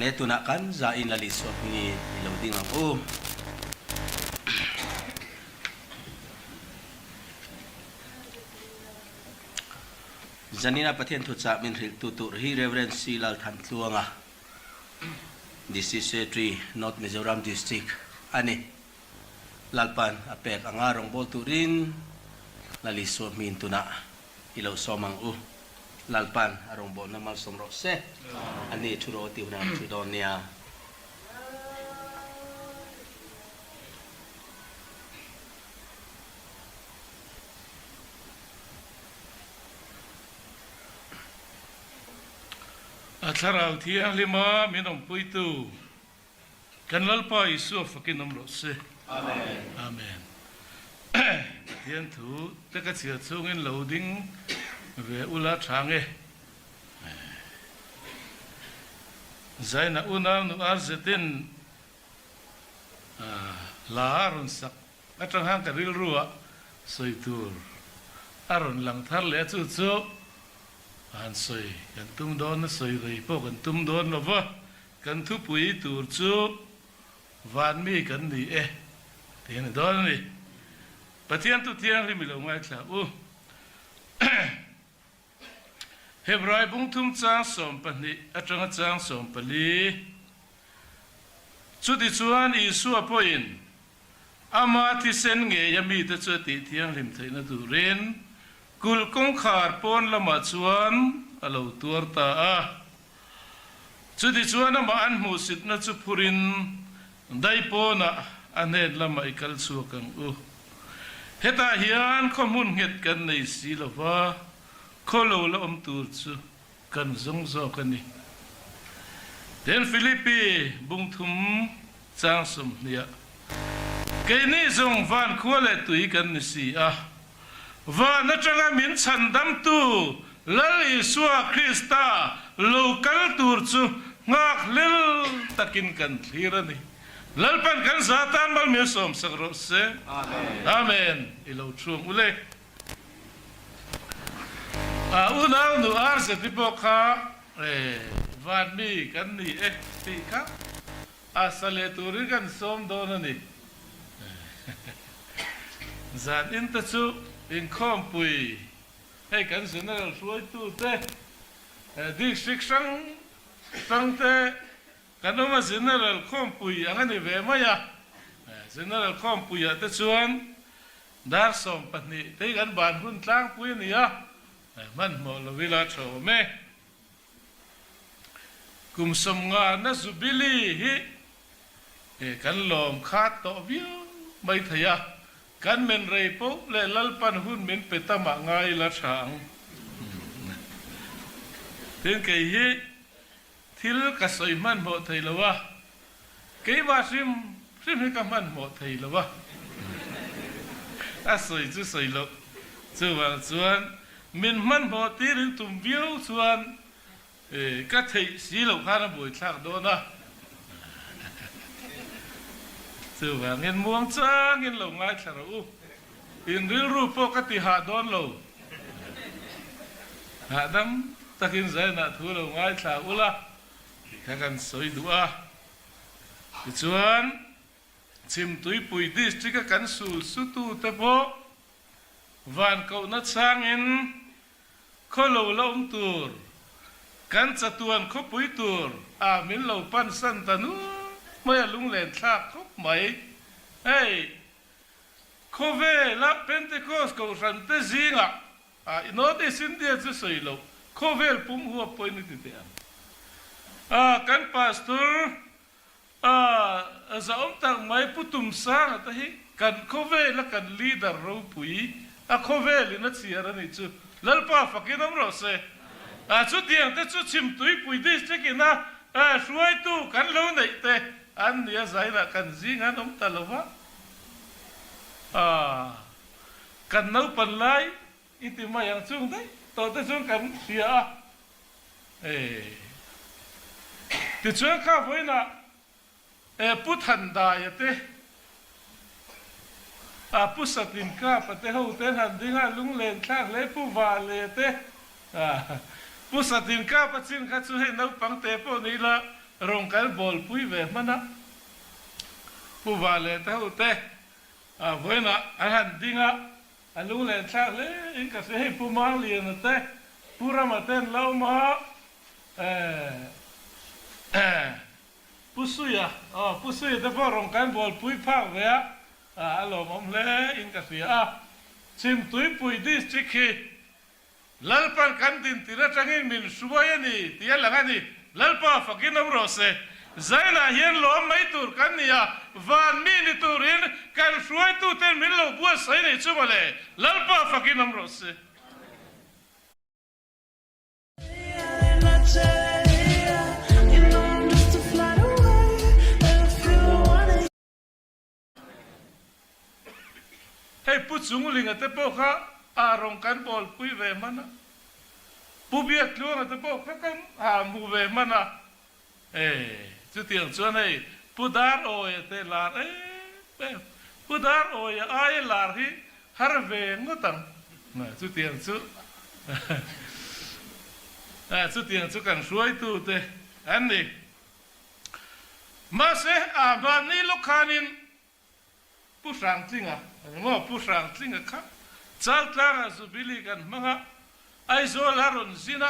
Le tunah kan za in Lal Isua hmingin i lo ding ang u. Zanina Pathian thuchah min hrilhtu tur hi Rev. C. Lalthantluanga, District Secretary, North Mizoram District a ni. Lalpan a pek anga rawngbâwl turin Lal Isua hmin tunah i lo sawm ang u. Lalpan a rawngbâwlna malsawm rawh se. A ni thu rawh tih hunah an thu dawn nia. A Thlarau Thianghlima min awmpuitu kan Lalpa Isua fakin awm rawh se. Amen. Amen. Pathian thu te ka chhiar chhungin lo ding ve ula tha nge. Zaina unau nu RZ-in hla a rawn sak Atang khan ka rilru ah sawi tur a rawn lang thar leh a, chu chu han sawi kan tum dawn a, sawi rei pawh kan tum dawn lo va, kan thupui tur chu van mi kan ni e tih a ni dawn a ni. Pathian tu thianghlim i lo ngaithla u. Hebrai bungthum chang 12 atanga chang 14. Chutichuan Isua pawhin ama thisen ngeia mite chu a tih thianghlim theihna turin kulh kawngkhar pawn lamah chuan a lo tuar ta a. Chutichuan amah an hmuhsitna chu phurin dai pawnah a hnen lamah i kal chhuak ang u. Hetah hian khaw hmun nghet kan nei si lo va, khaw lo la awm tur chu kan zawng zawk a ni. Tin, Philippi bungthum chang 20 Keini zawng van khua leh tui kan ni si a, van atanga min chhandamtu Lal Isua Krista lo kal tur chu nghakhlel takin kan thlir a ni. Lalpan kan za tan mal min sawmsak rawh se. Amen. I lo chhuang u le. A unau nu RZ pawh kha van mi kan ni e tih kha a sa leh turin kan sawm dawn a ni. Zan in te chu inkhawmpui hei kan General hruaitu te District hrang hrang te Kan awm a General Khawmpui ang a ni ve mai a, General Khawmpuiah te chuan dar 12 te hi kan ban hun tlangpui a ni a, hmanhmawh lo ila tha awm e. Kum 50 na Jubilee hi kan lawm khat tawh viau mai thei a, kan men rei poh leh Lalpan hun min pe tamah ngai ila tha ang. Tin kei hi Thil ka sawi hmanhmawh thei lo a, keimah hrim hrim hi ka hmanhmawh thei lo a, a sawi chu sawi loh. Chuvang chuan min hmanhmawh tir in tum viau chuan ka theih si loh khan a buaithlak dawn a. Chuvangin muangchangin lo ngaithla rawh u. In rilru pawh ka ti hah dawn lo. Hahdam takin Zainah thu lo ngaithla ula tih kha kan sawi duh a. Tichuan, Chhimtuipui District-a kan sul sutute pawh van kohna changin khaw lo la awm tur, kan chatuan khawpui tur ah min lo pansan ta nual mai a lunglen thlak khawp mai. Hei, Khawvela Pentecost kohhrante zingah a North East India chu sawi loh khawvel pum huap pawhin i ti teh ang. A kan Pastor a zahawm tak mai Pu Tumsanga te hi kan khawvela kan leader ropui a khawvelin a chhiar a nih chu Lalpa fakin awm rawh se. A chutiang te chu Chhimtuipui District ina hruaitu kan lo neih te an nia zainah kan zing an awm ta lo va. A, kan naupan lai i ti mai ang chung daih tawh te chuan kan hria a, e, tichuan kha vawiinah e Pu Thandaia te, a Pu Satinkapa te ho te an han ding a, lunglen thlak hle Pu Vale te, a, Pu Satinkapa chin kha chu hei naupang te pawh ni ila. rawn kal bawlpui ve hman a. Pu Valeta ho te vawiinah an han ding a, a lunglen thlak hle in ka hria. Hei Pu Mangliana te, Pu Rama te an lo awm a, Pu Suia, aw Pu Suia te pawh rawn kan bawlpui phak ve a, a lawmawm hle in ka hria a. Chhimtuipui District hi Lalpan kan dintir atangin min hruai a ni tih a lang a ni. Lalpa fakin awm rawh se. Zainah hian lawm mai tur kan ni a, van mi ni turin kan hruaituten min lo buatsaih nei chu mawle. Lalpa fakin awm rawh se. Hei Pu Chunglinga te pawh kha ah rawn kan bawlpui ve hman a, Pu Biaktluanga te pawh kha kan ah hmu ve hman a, e chutiang chuan hei Pu Darawia te lar em em, Pu Darawia aia lar hi har ve ngawt ang, chutiang chu chutiang chu kan hruaitu te an ni. Mahse, a mahni lawk khanin Pu Hrangtlinga, engemaw Pu Hrangtlinga kha Chaltlangah Jubilee kan hmang a, Aizawl a rawn zin a,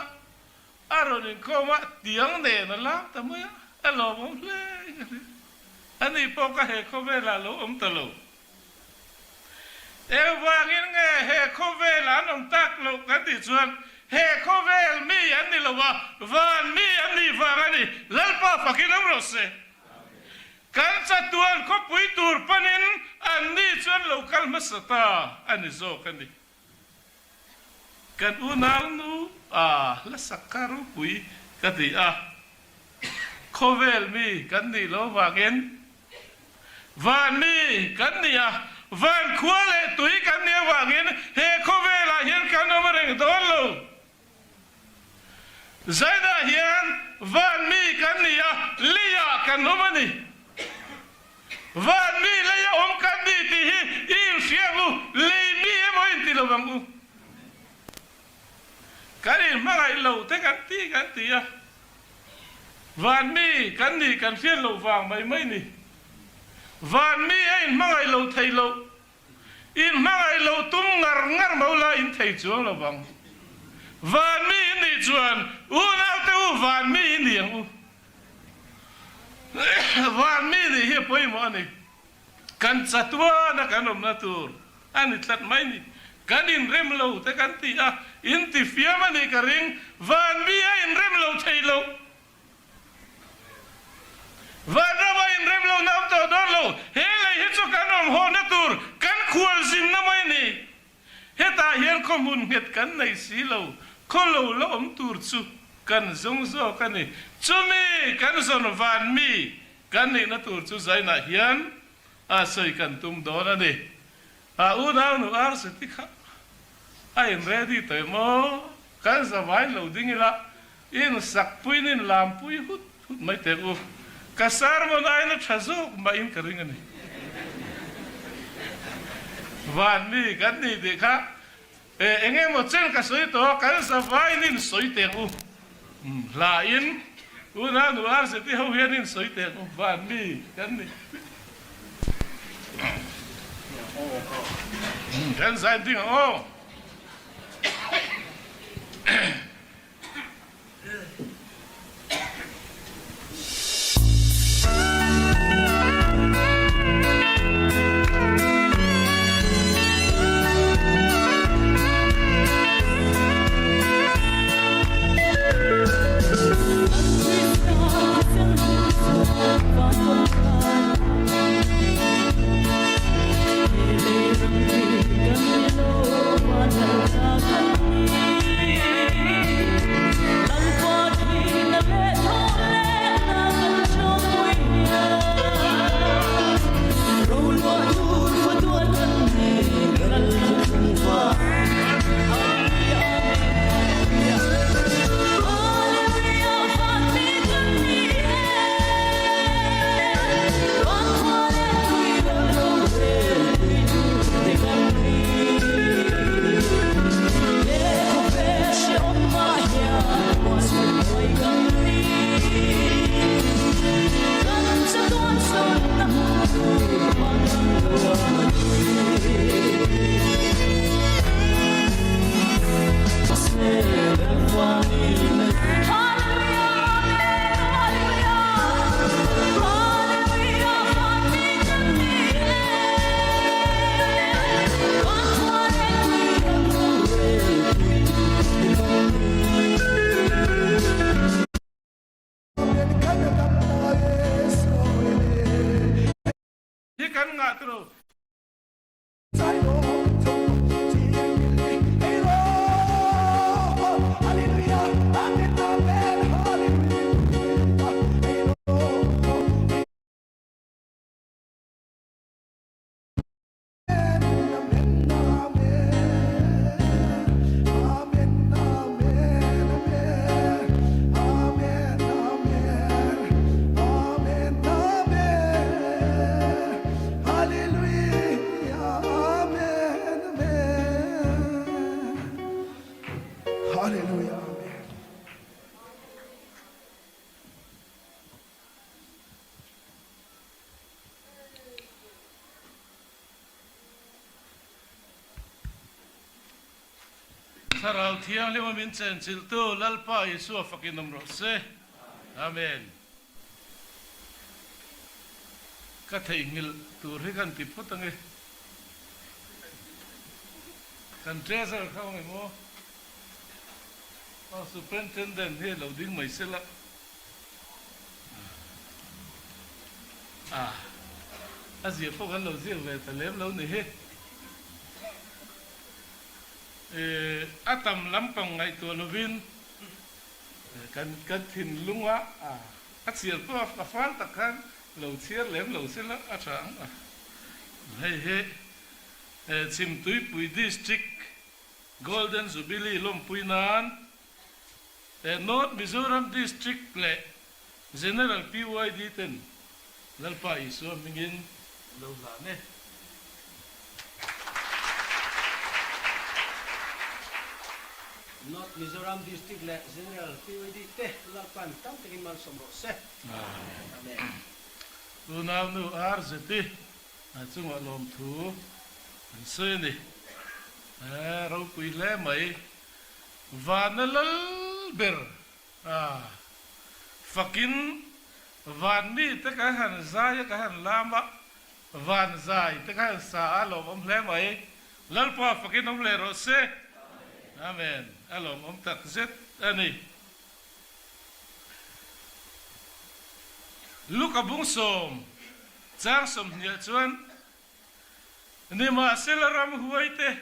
a rawn inkhawm a, tiang nen a lam ta mai a, a lawmawm hle in a hria. Ani pawh ka he khawvelah lo awm ta lo. Engvangin nge he khawvel an awm tak loh kan tih chuan he khawvel mi an ni lo a, van mi an nih vang a ni. Lalpa fakin awm rawh se. Kan chatuan khawpui tur panin an ni chuan lo kal hmasa ta a ni zawk a ni. Kan unau nu a hlasak kha ropui ka ti a, khawvel mi kan nih lo vangin van mi kan ni a, van khua leh tui kan nih avangin he khawvelah hian kan awm reng dawn lo. Zainah hian van mi kan ni a, leiah kan awm a ni. Van mi leia awm kan ni tih hi i inhria ang u, lei mi emaw i inti lo ang u. Kan inhmangaih lo te kan ti kan ti a, van mi kan nih kan hriat loh vang mai mai ni. Van mi a inhmangaih lo thei lo, inhmangaih lo tum ngar ngar mo la in thei chuang lo vang. Van mi in nih chuan unaute u van mi i ni ang u. Van mi nih hi a pawimawh a ni. Kan chatuana kan awmna tur a ni tlat mai ni. Kan inrem lo te kan ti a, in ti fiam a nih ka ring. Van mi a inrem lo thei lo. Van rama inrem lo na awm tawh dawn lo. He lei hi chu kan awm hawhna tur kan khual zinna mai a ni. Hetah hian khaw hmun nghet kan nei si lo, khaw lo la awm tur chu kan zawng zawk a ni. Chumi kan zawn van mi kan nihna tur chu zainah hian a sawi kan tum dawn a ni. A unau nu Arseti kha a in ready tawh em aw? Kan zavai lo ding ila In sakpuiin in lampui hut hut mai teh u. Ka sermon aiin a tha zawk mah in ka ring a ni. Van mi kan ni tih kha e eng emaw chen ka sawi tawh a, kan zavaiin in sawi teh ang u. Hla in unau nu RZT ho hian in sawi teh ang u. Van mi kan ni. Kan zain ding ang aw. kan ngah tiraw? Thlarau Thianghlima min chenchilhtu Lalpa Isua fakin awm rawh se. Amen. Ka theihnghilh tur hi kan ti phawt ange. Kan treasurer kha awm em aw? Aw Superintendent hi lo ding mai sela. A, a ziah pawh kan lo ziak ve ta lem lo ni hi. A tam lampang ngaihtuah lovin kan kan thinlunga a chhiar pawh a fal tak khan lo chhiar lem lo sela a tha ang a. Hei hi Chhimtuipui District Golden Jubilee lawmpui nan North Mizoram District leh General PYD ten Lalpa Isua hmingin lo hlan e. North Mizoram District leh General PYD te Lalpan tam takin malsawm rawh se. Amen. Unaunu RZT a chungah lawmthu an sawi a ni. Ropui hle mai. Vana lal ber a fakin van mite kan han zai a, kan han lam a, van zai te kan han sa a, lawmawm hle mai. Lalpa fakin awm leh rawh se. Amen. A lawmawm tak zet a ni. Luka bungsawm chang sawmhniah chuan, Nimahsela ramhuaite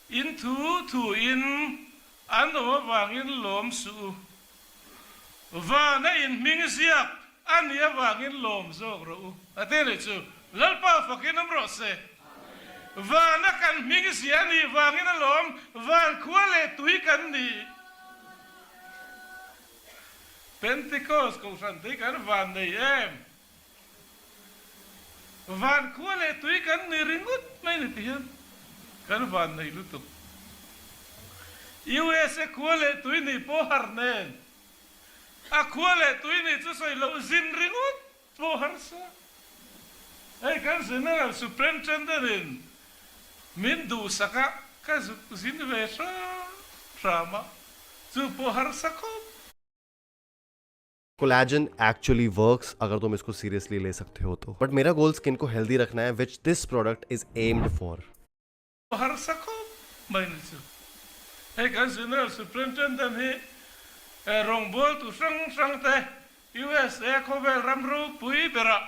In thu thu in an awm avangin lawm suh u. Vana in hming ziak a nih avangin lawm zawk rawh u. A te leh chu Lalpa fakin awm rawh se. Vana kan hming ziah a nih vangin a lawm, van khua leh tui kan ni. Pentecost kohhran te hi kan van nei em? Van khua leh tui kan ni ringawt mai ni ti hian kan van nei lutuk. USA khua leh tui nih pawh har nen a khua leh tui nih chu sawi loh zin ringawt pawh harsa. Hei kan General Superintendent in min duhsak a ka zuk zin ve hram hram a chu pawh harsa khawp. Collagen actually works अगर तुम इसको seriously ले सकते हो तो but मेरा गोल स्किन को हेल्दी रखना है which this product is aimed for. Harsa khawp mai ni chu. Hei kan General Superintendent hi rawngbawltu hrang hrang te USA khawvel ram ropui berah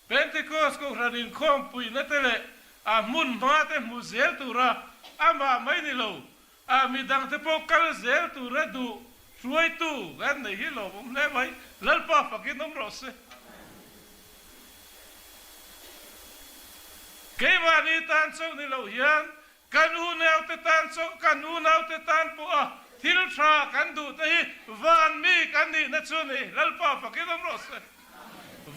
Pentecost kohhran inkhawmpuina te leh a hmun hma te hmu zel tura amah mai ni lo A midangte pawh kal zel tura duh hruaitu kan nei hi lawmawm hle mai. Lalpa fakin awm rawh se. Keimahni tan chauh ni loh hian kan unaute tan chauh, kan unaute tan pawha thil tha kan duh te hi van mi kan nihna chu a ni. Lalpa fakin awm rawh se.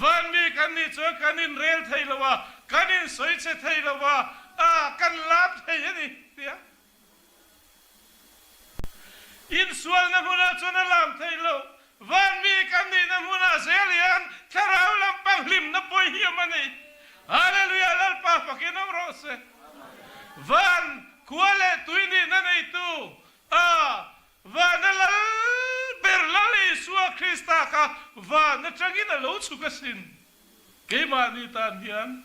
Van mi kan nih chuan kan inrel thei lo a, kan insawi che thei lo a, a kan lam thei a ni tia. Insualna hmunah chuan a lam theih loh. Van mi kan nihna hmunah zel hian thlarau lampang hlimna pawi hi awm a ni. Hallelujah Lalpa fakin awm rawh se. Van khua leh tui nihna neitu a vana lal ber Lal Isua Krista kha van atangin a lo chhuk asin. Keimahni tan hian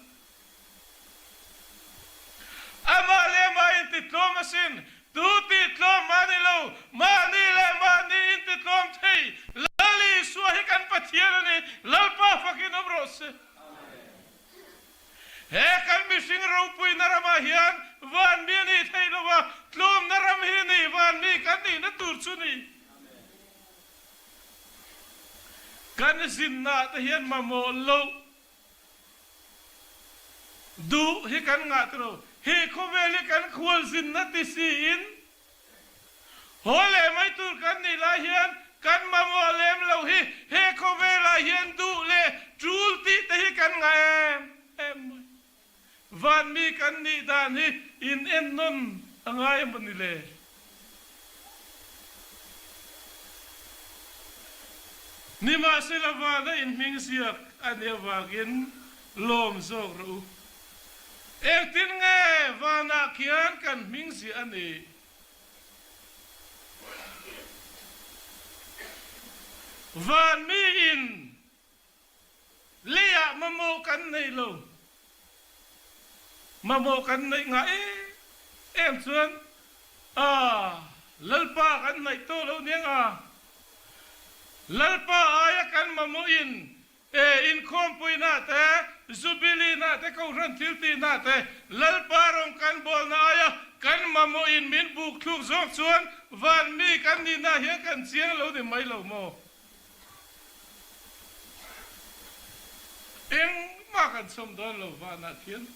amah leh amah intitlawm asin, tu tihtlawm mah ni lo, mahni leh mahni intitlawm thei Lal Isua hi kan Pathian a ni, Lalpa fakin awm rawh se. He kan mihring ropuina ramah hian van mi a nih theih lo va, tlawmna ram hi ni, van mi kan nihna tur chu ni. Kan zinnaah te hian mamawh loh duh hi kan ngah ta lo. He khawvel hi kan khual zinna ti siin haw leh mai tur kan nih lai hian kan mamawh lem lo hi he khawvelah hian duh leh tul tih te hi kan ngah em em mai. Van mi kan nih dan hi in ennawn a ngai emaw ni le? Nimahsela vana in hming ziak a nih avangin lawm zawk rawh u. Engtin nge vanah khian kan hming ziah a nih? Van mi in Leiah mamawh kan nei lo. Mamawh kan neih ngah em em chuan a Lalpa kan hnaih tawh lo nia nga. Lalpa aia kan mamawhin e inkhawmpuina te, Jubilee-na te, Kohhran thiltihna te, Lalpa rawng kan bawlna aia kan mamawhin min buk thluk zawk chuan van mi kan nihna hian kan chiang lo ni mai lo maw? Engmah kan chhawm dawn lo vanah khian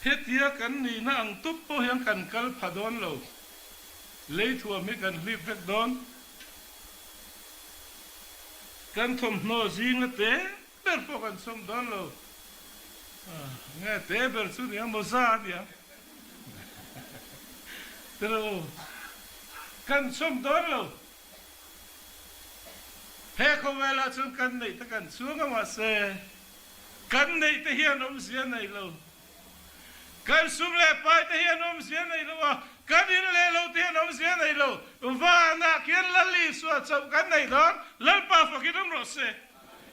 hetia kan nihna ang tup pawh hian kan kal pha dawn lo. Lei thuam hi kan hlip vek dawn. Kan thawmhnaw zinga te ber pawh kan chhawm dawn lo. Nge te ber chu nia mawza a nia. Tilo kan chhawm dawn lo. He khawvelah chuan kan neih te kan chhung a mahse kan neih te hian awmzia nei lo. Kan sum leh pai te hian awmzia nei lo a, kan in leh lo te hian awmzia nei lo. Vanah khian Lal Isua chauh kan nei dawn, Lalpa fakin awm rawh se.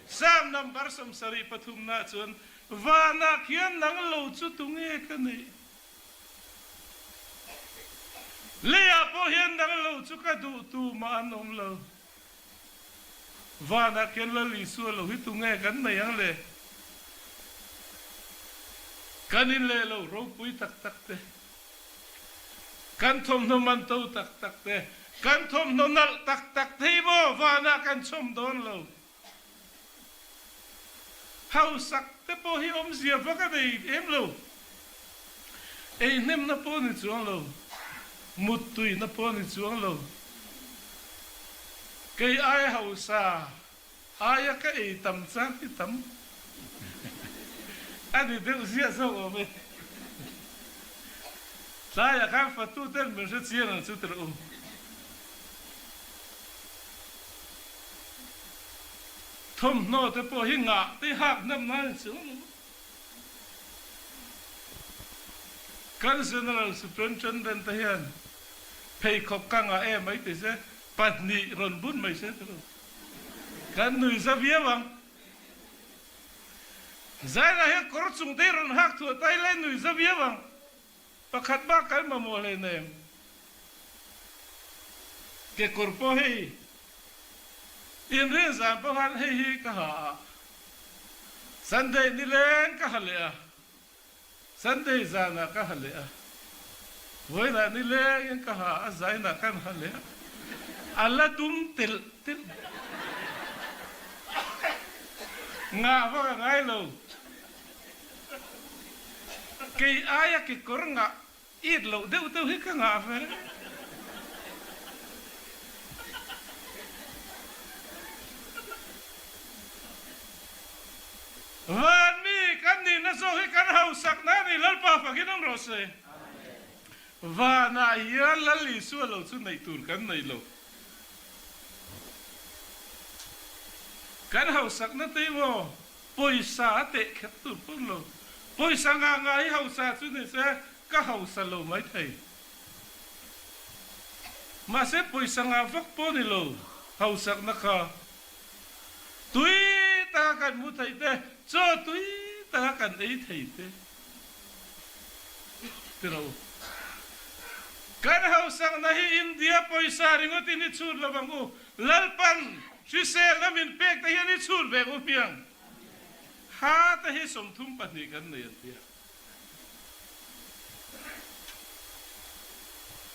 Psalm number 73 na chuan Vanah khian nang lo chu tunge ka neih? Leiah pawh hian dang lo chu ka duh tu mah an awm lo. Vanah khian Lal Isua lo hi tunge kan nei ang le? Kan in leh lo ropui tak tak te, kan thawmhnaw man to tak tak te, kan thawmhnaw nalh tak tak te hi maw vanah kan chhawm dawn lo. Hausak te pawh hi awmzia vak a nei em lo. Ei hnemna pawh ni chuang lo, muttuina pawh ni chuang lo. Kei ai hausa aia ka ei tam chang hi tam a ni deuh ziah zawk awm e. Tlaiah khan fatu ten min hre chiang ang chu tirh u. Thawmhnaw te pawh hi ngah te hak hnam nan a chuang lo. Kan General Superintendent te hian pheikhawk ka ngah em mai ti se, pahnih rawn bun mai se ti lo. Kan nui za viau ang. Zaina hian kawr chung te hi rawn hak thuah ta ila i nui za viau ang. Pakhat bak kan mamawh hleinem. Kekawr pawh hei inrin zan pawh khan hei hi ka ha a, Sunday nileng ka ha leh a, Sunday zanah ka ha leh a, vawiinah nilengin ka ha a, zainah kan ha leh a, a la dum telh telh. Ngah vak a ngai lo. Kei aia kekawr ngah it loh deuh deuh hi ka ngah ve. Van mi kan nihna zawk hi kan hausakna a ni Lalpa fakin awm rawh se. Vanah hian Lal Isua lo chu neih tur kan nei lo. Kan hausakna te hi maw? Pawisa a teh kher tur pawh lo. Pawisa ngah ngah hi hausa chu ni se ka hausa lo mai thei. Mahse pawisa ngah vak pawh ni lo hausakna kha. Tui taka kan hmu thei te, chaw tui taka kan ei thei te ti ro. Kan hausakna hi India pawisa ringawtin i chhut lo ang u. Lalpan hriselna min pek te hian i chhut ve u hmiang. Ha te hi 32 kan nei an ti a.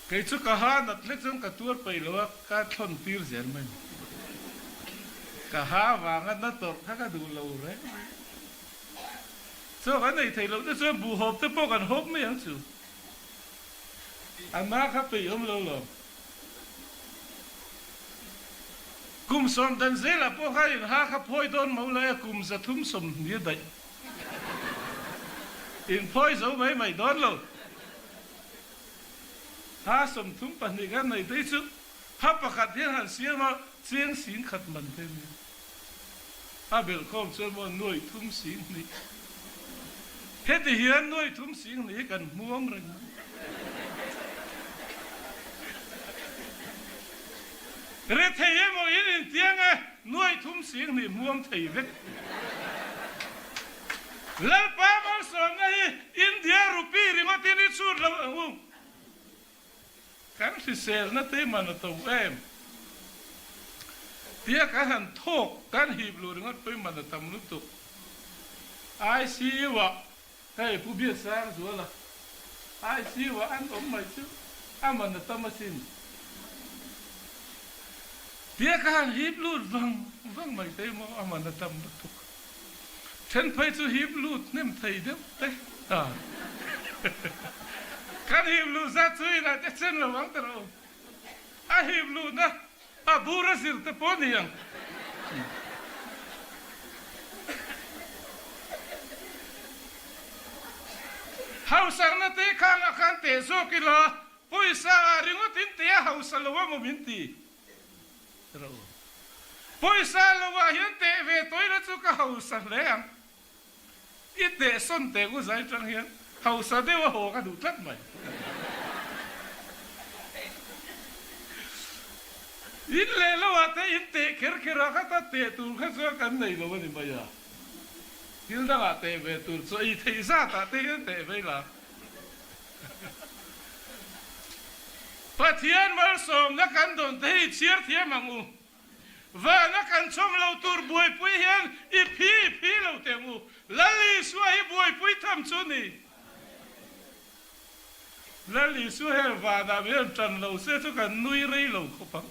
Kei chu ka ha nat hlek chuan ka tuar peih lo a, ka thlawn tir zel mai ni. Ka ha vanga na tawrh kha ka duh lo reng reng. Chaw kan ei theih loh te chuan buhhawp te pawh kan hawp mai ang chu. A na kha peih awm lo lo. Kum sawm dan zelah pawh kha in ha kha phawi dawn mo lai a kum 300 20 daih. In phawi zo mai mai dawn lo. Ha 32 kan nei te chu ha pakhat hian han siam a chiang sing khat man te nia. A belhkhawm chuan maw nuai thum sing hnih. Heti hian nuai thum sing hnih hi kan hmuam reng mai. Rethei emaw in intiang e, nuai thum sing hnih hmuam thei vek. Lalpa malsawmna hi India rupee ringawtin i chhut lo ang u. Kan hriselna te man a to em? Tia kan han thawk, kan hip luh ringawt pawhin man a tam lutuk. ICU ah hei Pu Biaksang Zuala ICU ah an awm mai chu a man a tam asin. Tia ka han hip lut vang vang mai te maw a man a tam lutuk. Then phei chu hip lut hnem thei deuh te a. Kan hip luh zat chu inah te chen lo ang ta rawh u. A hip luhna a bur a zir te pawh ni ang. Hausakna te khang a khan teh zawk ila pawisa ah ringawt in teh a hausa lo a maw min ti. Ro. Pawisa lo ah hian teh ve tawina chu ka hausa hle ang. I teh sawn teh u zai tang hian hausa deuh a haw ka duh tlat mai. In leh lo ah te in teh kher kher a kha ta teh tur kha chuan kan nei lo a ni mai a. Thil dang ah teh ve tur chu ei theih zat ah te hian teh ve ila. Pathian malsawmna kan dawn te hi chhiar thiam ang u. Vana kan chawm lo tur buaipui hian i phi i phi lo teh ang u. Lal Isua hi buaipui tham chu ni. Lal Isua hian vanah min rawn tan lo se chu kan nui rei lo khawp ang.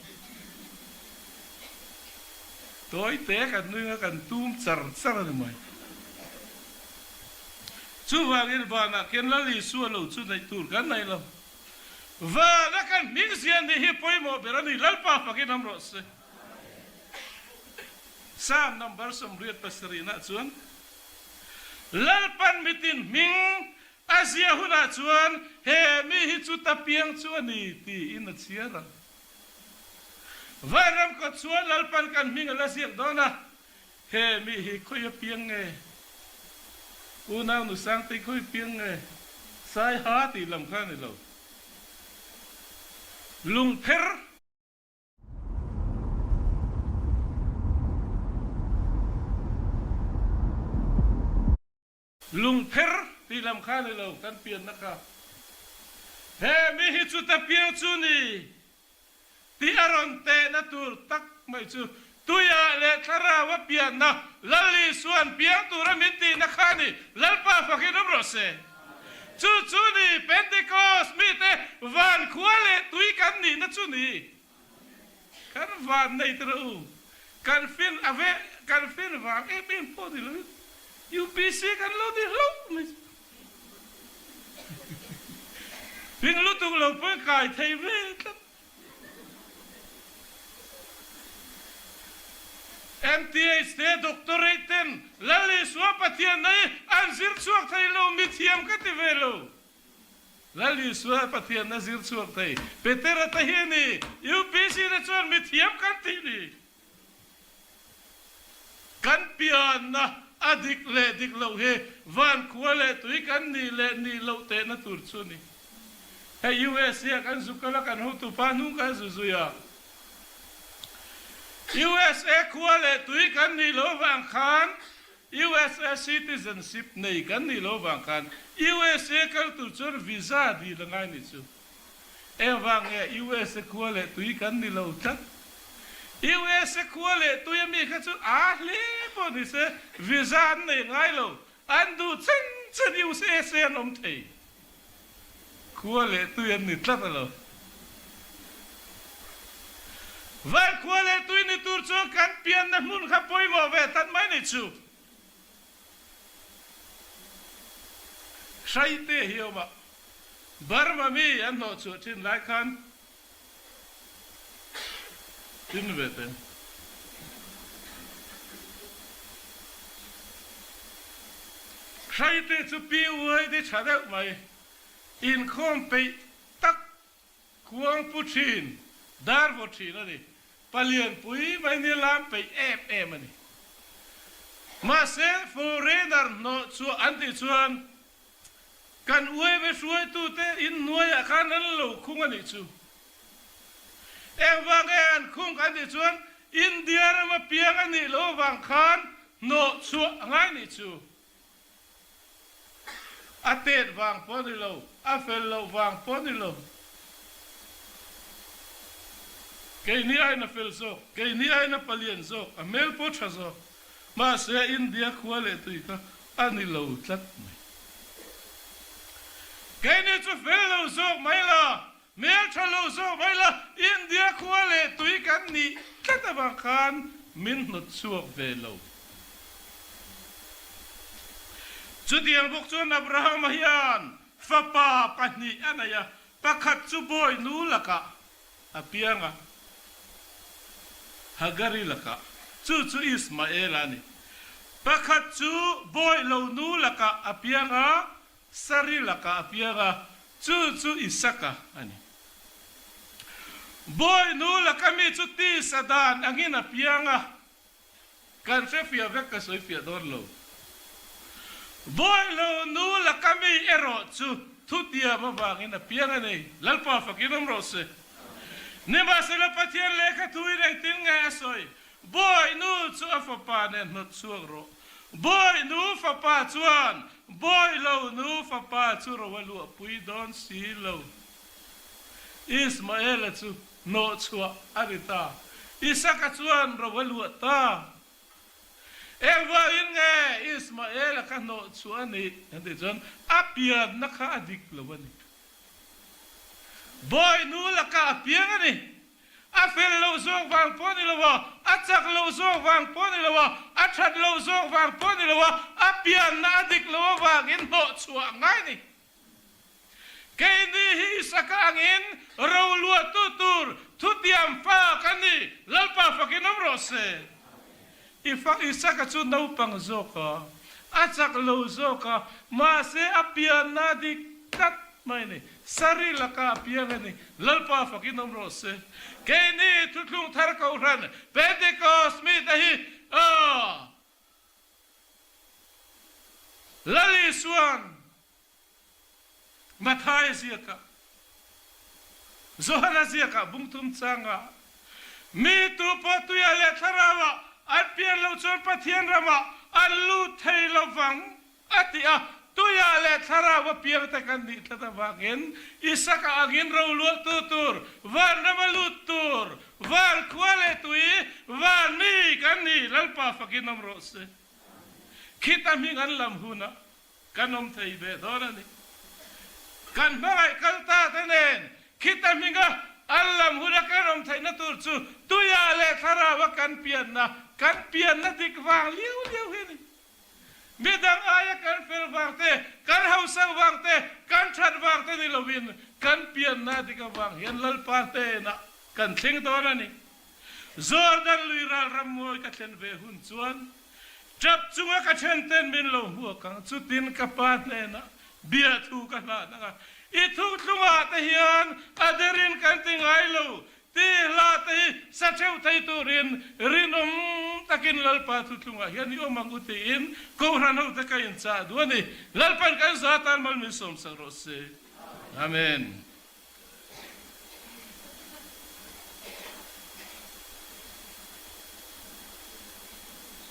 Tawi te kan nui nga kan tum char char a ni mai. Chuvangin vanah khian Lal Isua lo chu neih tur kan nei lo. Vana kan hming zian ni hi pawimawh ber a ni, Lalpa fakin awm rawh se. Psalm number 87 nah chuan, Lalpan mitin hming a zia hunah chuan he mi hi chu ta piang chu a ni tiin a chhiar ang. Vanram kawt chuan Lalpan kan hming a la ziak dawn a, He mi hi khawi a piang nge? Unau nu Sangtei khawi piang nge? Sai ha tih lam kha a ni lo. Lungpher. Lungpher tih lam kha a ni lo, kan pianna kha. He mi hi chu ta piang chu ni tih a rawn tehna tur tak mai chu tuiah leh thlarau a pianna Lal Isuan piang tura min tihna kha a ni. Lalpa fakin awm rawh se. Chu chu ni Pentecost mite van khua leh tui kan nihna chu ni. Kan van nei tawh u. Kan fin a ve, kan fin vang em em pawh ni lovin UPC kan lo ni hlauh mai chu. Fin lutuk lo pawh kai thei ve tlat. MTH te Doctorate ten Lal Isua Pathian nei an zir chhuak thei lo, mithiam ka ti ve lo. Lal Isua Pathian a zir chhuak thei. Petera te hi a ni. UPC te chuan mithiam kan tih ni. Kan pianna a dik leh dik loh hi van khua leh tui kan nih leh nih loh tehna tur chu a ni. Hei USA kan zu kal a, kan hotupa hnung kan zu zui a. USA khua leh tui kan nih loh avang khan USA citizenship nei kan nih loh vang khan USA kal tur chuan visa dil a ngai ni chu. Engvang nge USA khua leh tui kan ni lo tlat. USA khua leh tui ami kha chu aa hle. pawh ni se visa an nei ngai lo, an duh chen chen USA an awm thei. Khua leh tui an ni tlat a lo. Vai khua leh tui ni tur chuan kan pianna hmun kha pawimawh ve tlat mai ni chu. Hraite hi awm a, Burma mi an hnawh chhuah thin lai khan tin ve teh. Hraite chu Pi Uai te tha deuh mai, inkhawm peih tak Kuang pu thin, dar vaw thin a ni. Palian pui mai nia lam peih em em a ni. Mahse, foreigner hnawh chhuah an tih chuan kan uaive hruaitute inhnuaiah khan an lo khung a nih chu. Engvang nge an khung kan tih chuan India rama piang a nih loh avang khan hnawh chhuah a ngai nih chu. A tet vang pawh ni lo, a fel loh vang pawh ni lo. Keini aiin a fel zawk, keini aiin a palian zawk, a hmel pawh tha zawk. Mahse, India khua leh tui kha a ni lo tlat mai. Keini chu fel lo zawk mai la, Hmel tha lo zawk mai la, India khua leh tui kan nih tlat avang khan min hnawt chhuak ve lo. Chutiang bawk chuan Abrahama hian fapa pahnih a nei a, pakhat chu bawi nu lakah a piang a, Hagari lakah, chu chu Ismaela a ni. Pakhat chu bawi lo nu lakah a piang a, Sari lakah a piang a, chu chu Isaka a ni. Bawihnu laka mi chu tisa dan angin a piang a, kan hre fiah vek ka sawi fiah dawn lo. Bawihlo nu laka mi erawh chu thutiam avangin a piang a ni. Lalpa fakin awm rawh se. Nimahsela Pathian lehkha thuin engtin nge a sawi? Bawihnu chu a fapa nen hnawt chhuak rawh. Bawi nu fapa chuan bawi lo nu fapa chu ro a luahpui dawn si lo. Ismaela chu hnawh chhuah a ri ta. Isaka chuan ro a luah ta. Engvangin nge Ismaela kha hnawh chhuah a nih? An tih chuan a pianna kha a dik lo a ni. Bawi nu lakah a piang a ni. A fel loh zawk vang pawh a ni lo a, a chak loh zawk vang pawh a ni lo a, a that loh zawk vang pawh a ni lo a, a pianna a dik loh avangin hnawh chhuah a ngai a ni. Keini hi Isaka angin roluahtu tur thutiam fa kan ni, Lalpa fakin awm rawh se. I fak Isaka chu naupang zawk a, a chak lo zawk a, mahse a pianna dik tlat mai a ni. Sari laka a piang a ni. Lalpa fakin awm rawh se. Keini Thuthlung Thar Kohhran Pentecost mite hi aw Lal Isuan Mathaia ziakah, Johana ziakah bungthum changah, Mi tu pawh tuiah leh thlarauah an pian loh chuan Pathian ramah an lut thei lo vang, a ti a. Tuiah leh thlarau a piang te kan nih tlat avangin Isaka angin roluahtu tur, van rama lut tur, van khua leh tui, van mi kan ni, Lalpa fakin awm rawh se. Khita hming an lam hunah Kan awm thei ve dawn a ni. Kan hmangaih kal ta te nen khita hminga an lam huna kan awm theihna tur chu tuiah leh thlaraua kan pianna, kan pianna dik vang liau liau hi a ni. Midang aia kan fel vang te, kan hausak vang te, kan that vang te ni lovin kan pianna dik avang hian Lalpa hnenah kan thleng dawn a ni. Jordan lui ral rammawi ka thlen ve hun chuan Ṭap chunga ka ṭhenten min lo hmuak ang, chutin ka pa hnenah biahthu ka hlan ang a, I thuthlungah te hian a derin kan ti ngai lo, ti hla te hi sa ṭheuh thei turin rinawm takin Lalpa thuthlungah hian i awm ang u tiin Kohhran hote ka inchah duh a ni. Lalpan kan za tan mal min sawmsak rawh se. Amen.